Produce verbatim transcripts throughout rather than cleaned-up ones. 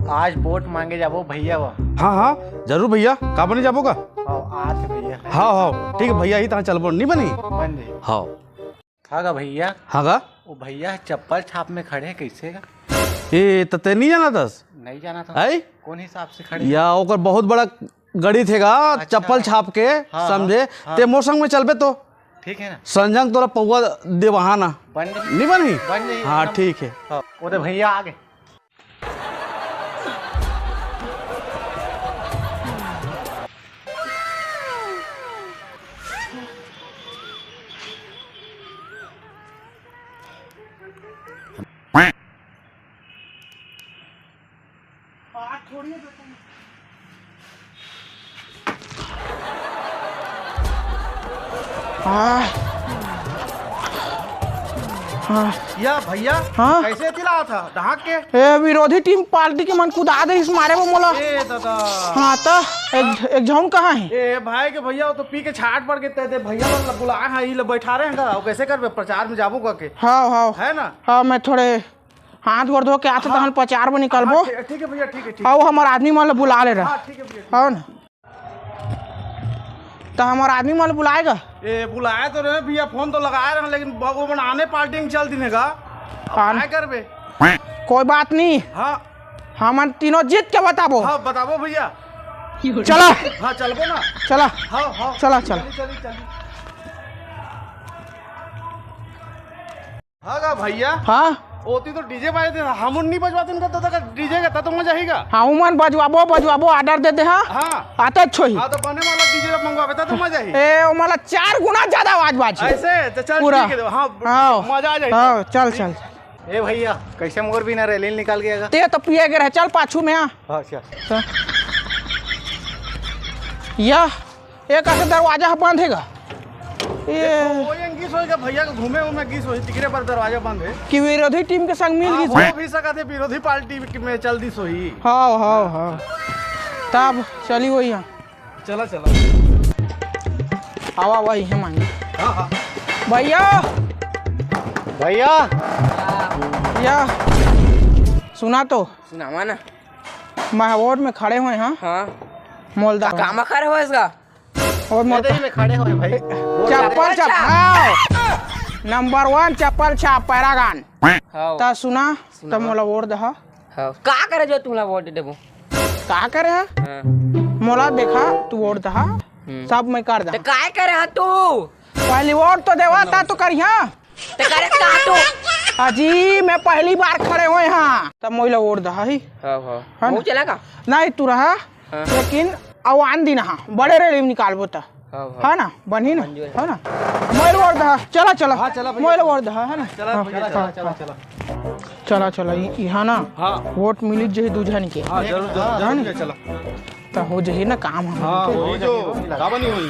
आज वोट मांगे जाबो भैया वा। हाँ, हाँ, जरूर भैया, का बने जाबो का? हाँ, आज भैया। हाँ, हाँ, ठीक है भैया, ही तहाँ चलबो, नहीं बनी? बन जाई। हाँ। हाँ गा भैया। हाँ गा? वो भैया चप्पल छाप में खड़े हैं, कैसे गा? ए, त ते नहीं जाना दस? नहीं जाना था। आई? कौन हिसाब से खड़े? या ओकर बहुत बड़ा गणित हे गा, अच्छा। चप्पल छाप के, हाँ, समझे? हाँ, हाँ। ते मोर संग में चलबे तो। ठीक है ना? संजंग तोला पौवा देवाहा ना। बन जाई। नहीं बनी? बन जाई, हाँ, एकदम। ठीक है। हाँ, वो तो भैया आ गए। हाँ। हाँ। या भैया, हाँ? कैसे चिल्लात हा, डहाक के? ए, विरोधी टीम पार्टी के मन कुदा दे, इस मारे वो मोला। ए दादा। हाँ, त एक, एक झन कहाँ है? ए भाई के भैया, वो तो पी के छाट पड़ के ते, ते भैया वाला बुलाए हैं, ई ले बैठा रहे हैं का? वो कैसे करबे, प्रचार में जाबो करके? हाँ, हाँ। है ना? हाँ, मैं थोड़े हाथ गोड़ धो के आथे, हाँ। तहन प्रचार में निकलबो। हाँ, ठीक, ठीक है भैया, ठीक है, ठीक है। अउ हमर आदमी मन ल बुला ले रहा। हाँ, ठीक है भैया, ठीक है। हाँ ना। त हमर आदमी मन ल बुलाए गा। ए, बुलाए तो रहे भैया, फोन तो लगाए रहे, लेकिन ब-, वो मन आने पार्टी में चल दिन हे गा। अब आन- काय करबे? कोई बात नहीं। हाँ। हमन तीनों जीत के बताबो। हाँ, बताबो भैया। चला। हाँ, चलबो ना। चला। हाँ, हाँ। चला, चला। चली, चली, चली। हाँ गा भैया। हाँ। ओती तो डीजे बाजे थे, हमन नहीं बजवाते इनका दादा का डीजे का, त तो मजा ही गा। हाँ, उमन बजवाबो, बजवाबो, ऑर्डर दे दे, हाँ। हाँ। आता छोही। हाँ, तो बने वाला डीजे ला मंगवाबे, त तो मजा ही। ए, ओ मला चार गुना ज्यादा आवाज बाजी। ऐसे? तो चल, पूरा। ठीक है, हाँ, हाँ। मजा आ जाए। हाँ, चल, चल। ए भैया, कैसे मोर बिना रैली निकाल गया गा? ते तो पिए के रहे, चल पाछू में आ। हाँ, चल। तो। या एक ऐसे दरवाजा ह बंद हे गा। ये वो, वो ये गिस होई का भैया के घूमे उमे गिस होई, तिकरे पर दरवाजा बंद हे। कि विरोधी टीम के संग मिल हाँ, गिस हो होई। भी सकत हे, विरोधी पार्टी में चल दिस होई। हाँ, हाँ, हाँ। तब चली वही यहाँ। चला, चला। आवा, आवा, इहे मांगी। हाँ, हाँ। भैया। भैया। या। सुना तो। सुनावा ना। मैं वोट में खड़े होय हाँ। हाँ। मोलदा। कामा खड़े होय इसका? और मोर एदे ही में खड़े होय भाई। चप्पल छाप, हाँ। नंबर वन चप्पल छाप, पैरागन। हाँ। त सुना, सुना। त मोला वोट दहा। हाँ। का करे जो तुमला वोट देबो? का करे हा? हाँ। मोला देखा, तू वोट दहा। हम्म। सब मैं कर दहा। त काय करे हा तू? पहली वोट तो देवा, ता तो करिहा। त करे का तू? अजी, मैं पहली बार खड़े होय हाँ। तब मोला वोट दहा ही। हाँ, हाँ। है ना? वो चला का? नहीं, तू रहा। हाँ। लेकिन अउ आन दिन हाँ, बड़े रैली में निकालबो त। हाँ, हाँ। है ना? बनही ना? मंजूर है। है ना? मोला वोट दहा। चला, चला। हाँ, चला भैया। मोला वोट दहा, है ना? चला हाँ, भैया, हाँ, चला, हाँ, चला, हाँ। चला। चला, चला, इ-, इहाँ ना हाँ। वोट मिली जही दू झन के। हाँ, जरूर, जरूर, हाँ, जरूर है ना? भैया, चला। त हो जही ना काम हम। हाँ, हो जो, काबर नहीं होई?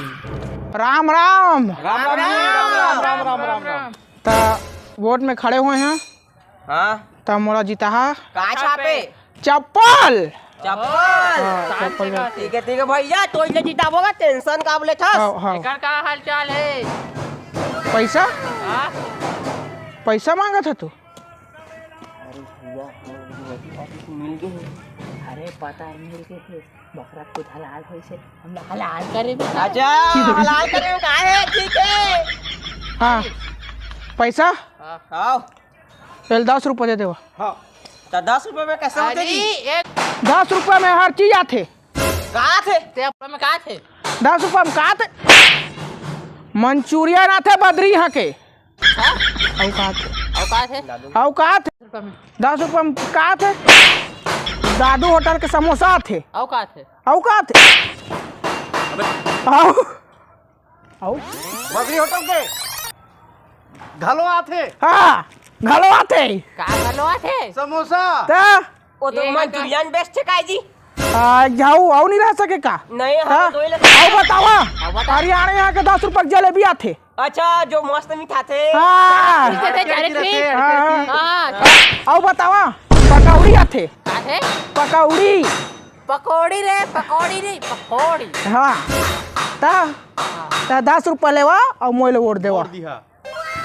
राम, राम। राम, राम जी, राम, राम, राम, राम, राम, राम। त वोट में खड़े होय हाँ। हाँ। त मोला जिताहा। का छापे? चप्पल। चप्पल। हाँ, चप्पल। ठीक है, ठीक है भैया, तो इसे जिताबो गा, टेंशन काबर लेथस? हाँ, हाँ। एकर का हाल चाल हे? पैसा? हाँ? पैसा मांगत हा तू? अरे भैया, हम लोग को मिल गए। अरे पता है, मिल गए थे। बकरा कुछ हलाल होइसे, हम हलाल करे भी। अच्छा, हलाल करे का हे, ठीक है। हाँ, पैसा? हाँ। एल दस रुपया दे देवा। हाँ। त दस रुपया में कैसे होथे अरे, जी? एक दस रुपया में हर चीज आथे। का आथे? ते रुपया में का आथे? दस रुपया में का आथे? मंचूरियन आथे बदरी यहाँ के। हाँ? अउ का आथे? अउ का आथे? अउ का आथे? दस रुपया में। दस रुपया में का आथे? दादू होटल के समोसा आथे। अउ का आथे? अउ का आथे? अउ अउ? बबली होटल के घलो आथे। हाँ, घलो आथे। का घलो आथे? समोसा। त? वो तो ए, मंचूरियन बेचथे काय जी? आ, जाऊ, अउ नहीं रह सके का? नहीं, हम त? तो ही लेते अउ बतावा। अउ बता। हरियाणा यहाँ के दस रुपया के जलेबी आथे। अच्छा, जो मस्त मिठाथे। हाँ। मिठाथे, चटनी। हाँ। हाँ। अउ बतावा, पकौड़ी आथे। आथे? पकौड़ी। पकौड़ी रे, पकौड़ी रे, पकौड़ी। हाँ। त, त दस रुपया लेवा अउ मोला वोट देवा। वोट दिहा।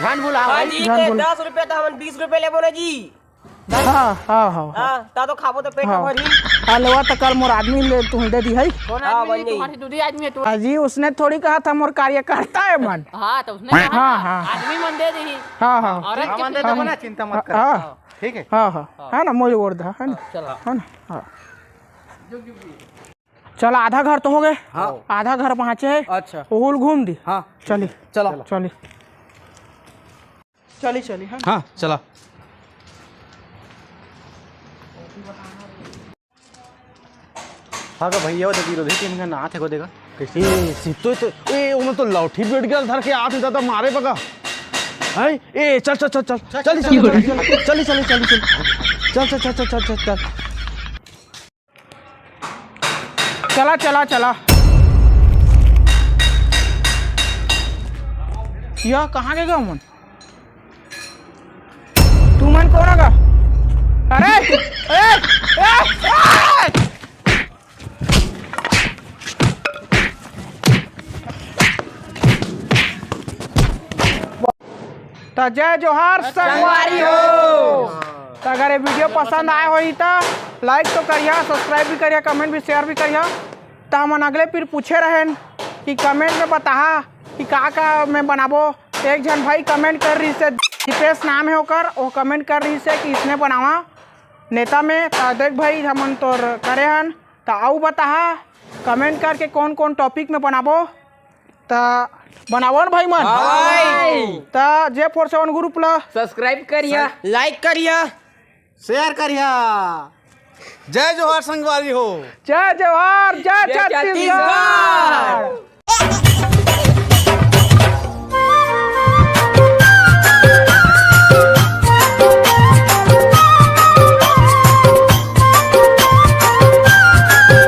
झन भुला हाँ भाई। जी, झन ते भुला। दस रुपया त हमन बीस रुपया लेबो ना जी। हाँ, हाँ, हाँ, हाँ। हाँ, ता तो खाबो तो पेट हाँ। भरही। हाँ, लेवा तो कल मोर आदमी ले तू दे दी है। कौन हाँ, आदमी बन जी? जाई। तुम्हारी दूधी आदमी है तू। अजी, उसने थोड़ी कहा था मोर कार्यकर्ता है मन। हाँ, तो उसने कहा हाँ, ना, हाँ। आदमी मन दे दी। हाँ, हाँ। औरत हाँ, के मन दे पीछे देबो ना, चिंता मत कर। हाँ। ठीक है। हाँ, हाँ। हाँ। है ना, मोल गोड़ दा, है ना? हाँ, चला। है ना? हाँ। चला, आधा घर तो हो गए। हाँ। आधा घर पहुँचे है। अच्छा। ओहुल घूम दी। हाँ। चली। चला। चली। चली, चली, है ना? हाँ, चला। हाँ का भैया, वो तो विरोधी टीम का नाथ है, को देखा। ए, सित्तो तो, ए, ओमे तो लौठी बैठ गया, धर के आत दादा मारे बगा। हैं? ए, चल, चल, चल, चल, चल, चल, चल, चल, चल, चल, चल, चल, चल, चल, चल, चल, चल। चला, चला, चला। यह कहाँ के गए मन? तू मन कौन का? अरे, ए, ए, ए! त जय जोहार संगवारी हो। त अगर ये वीडियो पसंद आए होही त लाइक तो करिहा, सब्सक्राइब भी करिहा, कमेंट भी, शेयर भी करिहा। त हमन अगले फिर पूछे रहेन कि कमेंट में बताहा कि का का मैं बनाबो। एक झन भाई कमेंट कर रही से, दीपेश नाम है ओकर, वो कमेंट कर रही से कि इसने बनावा नेता में। त देख भाई, हमन तोर करे हन, त आऊ बताहा कमेंट करके कौन कौन टॉपिक में बनाबो। त बनावन भाई मन। भाई। त जे फोर सेवन ग्रुप ला सब्सक्राइब करिया। लाइक करिया। शेयर करिया। जय जोहार संगवारी हो। जय जोहार, जय जय छत्तीसगढ़। छत्तीसगढ़।